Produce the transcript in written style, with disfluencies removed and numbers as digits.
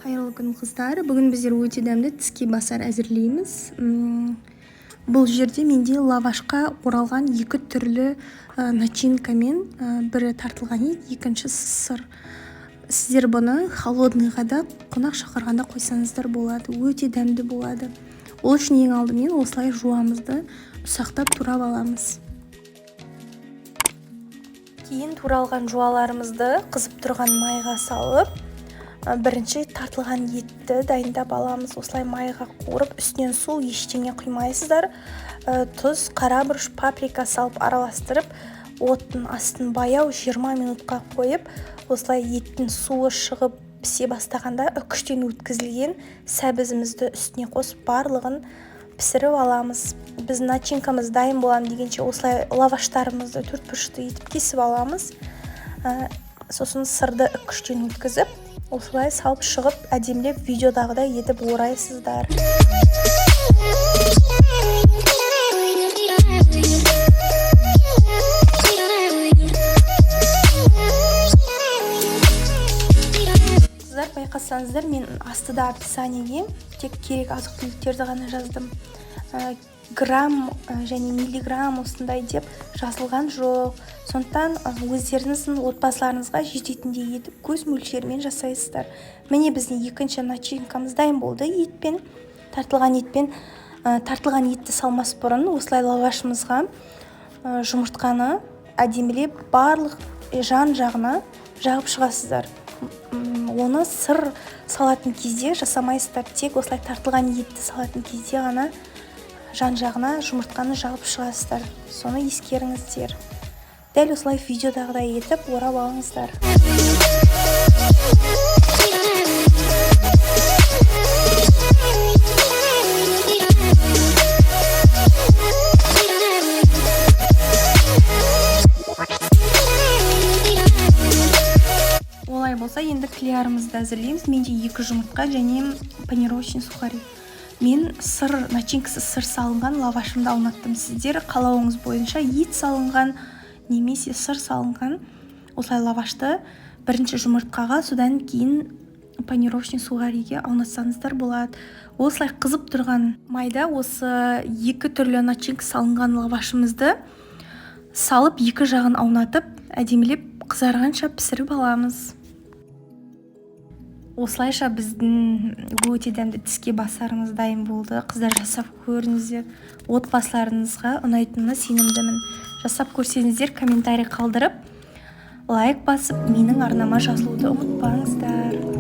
Қайырлы күн, қыздар! Бүгін біздер өте дәмді тіске басар әзірлейміз. Бұл жерде менде лавашқа оралған екі түрлі начинкамен, бірі тартылған ет, екіншісі сыр. Сіздер бұны холодныйға да, қонақ шақырғанда қойсаңыздар болады, өте дәмді болады. Ол үшін ең алдымен осылай жуамызды ұсақтап турап аламыз. Кейін туралған жуаларымызды қызып тұрған майға салып, бірінші тартылған етті дайындап аламыз. Осылай майға қуырып, үстінен су, ештеңе құймайсыздар. Тұз, қара бұрыш, паприка салып араластырып, оттың астын баяу 20 минутқа қойып, осылай еттің суы шығып пісе бастағанда, үкіштен өткізілген сәбізімізді үстіне қосып, барлығын пісіріп аламыз. Біздің начинкамыз дайын боламын дегенше, осылай лаваштарымызды төртбұрышты етіп кесіп аламыз. Сосын сырды үкіштен өткізіп, осылай салып шығып, әдемілеп видеодағыдай етіп орайсыздар. Қыздар, байқасаңыздар, мен астыда описаниеге тек керек азық түліктерді ғана жаздым. Грамм және миллиграмм осындай деп жазылған жоқ. Сондықтан өздеріңіздің отбасыларыңызға жететіндей етіп, көз мөлшерімен жасайсыздар. Міне, біздің екінші начинкамыз дайын болды етпен, тартылған етпен. Тартылған етті салмас бұрын осылай лавашымызға жұмыртқаны әдемілеп барлық жан жағына жағып шығасыздар. Оны сыр салатын кезде жасамайсыздар, тек осылай тартылған етті салатын кезде ғана жан жағына жұмыртқаны жағып шығасыздар, соны ескеріңіздер. Дәл осылай видеодағыдай етіп орап алыңыздар. Олай болса, енді клярымызды әзірлейміз. Менде екі жұмыртқа және панировочный сухари. Мен сыр начинкасы, сыр салынған лавашымды аунаттым. Сіздер қалауыңыз бойынша ет салынған немесе сыр салынған осылай лавашты бірінші жұмыртқаға, содан кейін панировочный сухариге аунатсаңыздар болады. Осылай қызып тұрған майда осы екі түрлі начинка салынған лавашымызды салып, екі жағын аунатып, әдемілеп қызарғанша пісіріп аламыз. Осылайша біздің өте дәмді тіске басарымыз дайын болды. Қыздар, жасап көріңіздер, отбасыларыңызға ұнайтынына сенімдімін. Жасап көрсеңіздер, комментарий қалдырып, лайк басып, менің арнама жазылуды ұмытпаңыздар.